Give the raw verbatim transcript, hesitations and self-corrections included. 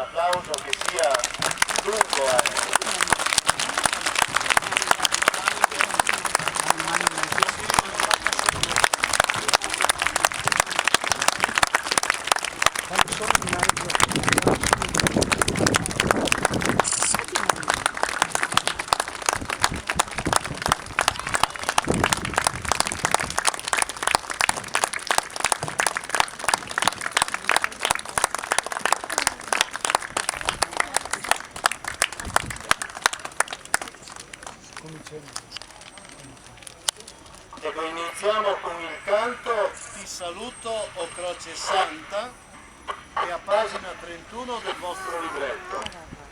Applauso che sia lungo, eh. Ecco, iniziamo con il canto Ti saluto, o Croce Santa, che è a pagina trentuno del vostro libretto.